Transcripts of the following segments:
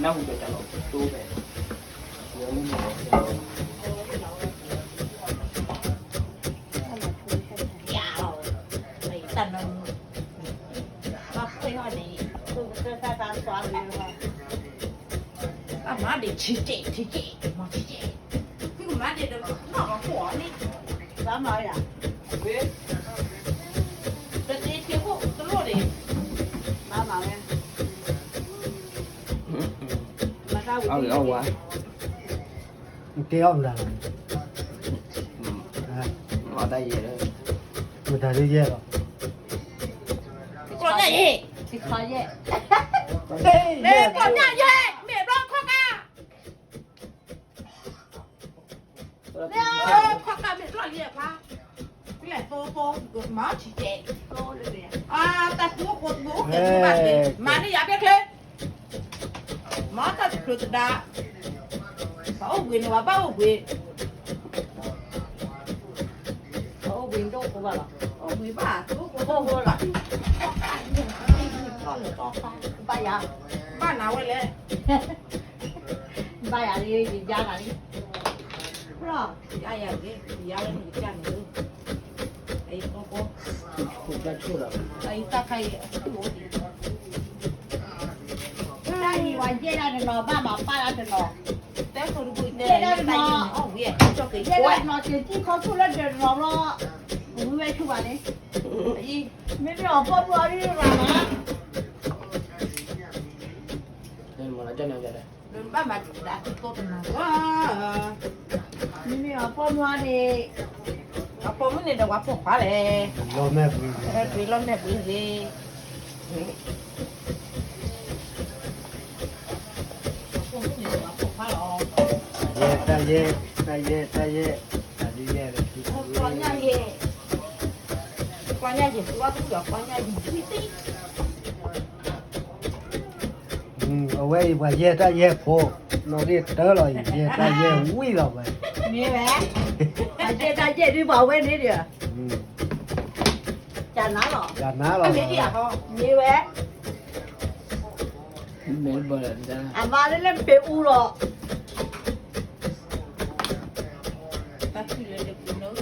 နၢ်ဟူဒီးတၢ်လီၤတိၢ်ဖဲ တၢ်မၤဒံးဆံးကဲး ဆံးကဲး မၤဆံးကဲး သုကမၤဒံးဒီး နီၢ်ကီၢ်ခိၣ်အီၤန့ၣ် ဘၣ်မၤယၤ တသ့စ့ဖိတလိၣ်န့ၣ် ဘၣ်မၤဝဲ အဝဲအဝဲ နတဲအီၣ်မတၤလီၤ အတၢ်ယဲၢ်လၢ မတၤဒုယဲၢ်လီၤ ကီၢ်ညၣ်ယဲၢ် ကီၢ်ညၣ်ယဲၢ် မ့ၢ်ဘျီခီၣ်ကါ လၢခီၣ်ကါမ့ၢ်ဘျီလံအပှၤ လဲၤသိသိ မၤဆံးကဲး တၢ်သူအိၣ်ဃိတဘိအိၣ်ဃဲတဘိဘၣ်က့ၤ မၤန့ၢ်ယၤဖဲချ့ မၤတၢ်တချုးသဒါ ပှၤအိၣ်ဘှံးန့ၣ် ပှၤဘၣ်အိၣ်ဘှံး ပှၤအိၣ်ဘှံးတအိၣ်ဃိဘၣ်လီၤ အိၣ်ဘှံးဘၣ်တအိၣ်ဃိဘၣ် ဘၣ်ယၤ ဘၣ်နၤဝဲလဲၣ် ဘၣ်ယၤလံ ယယါနၤလံ ယါယၤလံ ယါလၢနကစၢ်န့ၣ်လီၤ အံၤတၢ်ခါအံၤ တၢ်အံၤ ပှၤယဲၢ်ဒၣ်တနီၤ ဘၣ်မၤပၢ်ဒၣ်တနီၤ တဲခိၣ်တဘိတဲ ယဲၢ်ဒၣ်တနီၤ ယဲၢ်ဒၣ်တနီၤ က့ၤထံၣ်ခီဆူၣ်လၢဒၢးတနီၤဘျီ ဝံၤဝဲဆူၣ်ဘၣ်န့ၣ် မ့မ့ၢ်အီၤပိာ်မုၣ်အီၤဒ်ရၤမး ဘၣ်မၤတၢ်န့ၣ် မ့မ့ၢ်အီၤပိာ်မုၣ်အီၤန့ၣ် အပိာ်မုၣ်န့ၣ်ဒီးပှၤပိာ်ခွါလဲၣ် လီၤမဲာ်ပှ့ၤ လီၤမဲာ်ပှ့ၤန့ၣ် အပိာ်မုၣ်န့ၣ်ဒီးပှၤပိာ်ခွါလီၤ တၢ်ယဲၢ် တၢ်ယဲၢ် တၢ်ယဲၢ် တၢ်ယဲၢ် တၢ်ယဲၢ် ပှၤညၣ်ယဲၢ် ပှၤညၣ်ယဲၢ် ပှၤညၣ်ယဲၢ် ဝံသံ အဝဲအံၤပှၤယဲၢ်တၢ်ယဲၢ်ဖိ နီၢ်က့တၢလီၤအံၤ ယဲၢ်တၢ်ယဲၢ်ဝံလီၤဝဲ မ့ၢ်ဝဲ ပှၤယဲၢ်တၢ်ယဲၢ်ဒ်ပှၤဝဲန့ၣ်ဒီး ကနၤလီၤ ကနၤလီၤ မ့ၢ်ဝဲ အမါလၢလၢပ့ၤအူလီၤ တၢ်ခံလၢတပူၤနၢ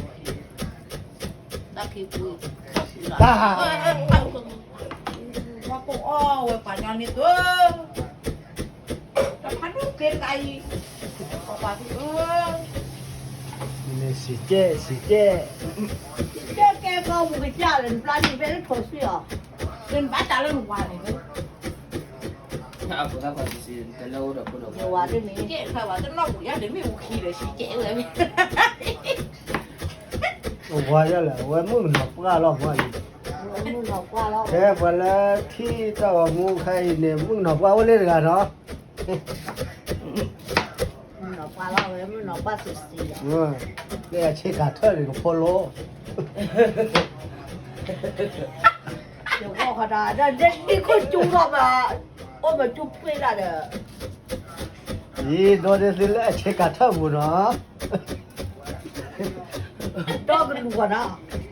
တၢ်ခံပူၤ တၢ် ပှၤကိးအီၣ်ဝဲပှၤညီန့ၣ်သိ တဖးဒိၣ်က့တဂၤအံၤ ပှၤပှၤသိ မ့ၢ်စံးကဲ စံးကဲ ကဲကဲကီၢ်ပူၤကစၢ်လၢနဘျါန့ၣ် ဖဲလၢထိးဆံအီၤ လၢနဘၣ်တၢ်လၢနဝၤန့ၣ် ယဝၤတမ့ၢ် ကဲခါဝၤတနီၣ်ပူၤယါဒီးမ့ၣ်အူခံဒီးစံးကဲဝဲ အဝၤယါလဲၣ် အဝဲမုၣ်ကနီၤပှၢ်လီၤမးအံၤ မုၣ်ကနီၤပှၢ်လီၤ ကဲပှၤလၢထံၣ်တၢ်ဂီၤမူခါအံၤန့ၣ် မုၣ်ကနီၤပှၢ်အိၣ်လၢတဂၤနီၤ မုၣ်ကနီၤပှၢ်လီၤဝဲ မုၣ်ကနီၤပှၢ်စံးစံးလီၤ လၢအဆ့ကၤထၢၣ်န့ၣ်ကဖိလိ ယဂီၢ်ခီဒၣ် ဒ်ခိၣ်ကၠူထီၣ်ဘၣ် အိၣ်မၤကၠူဖှ့ၣ်ဒၣ်ဒီး အံၤ ဒီးဒ်သုလၢအဆ့ကၤထၢၣ်ပူၤနီၤ ဒီကလူးဂီၤနီၤ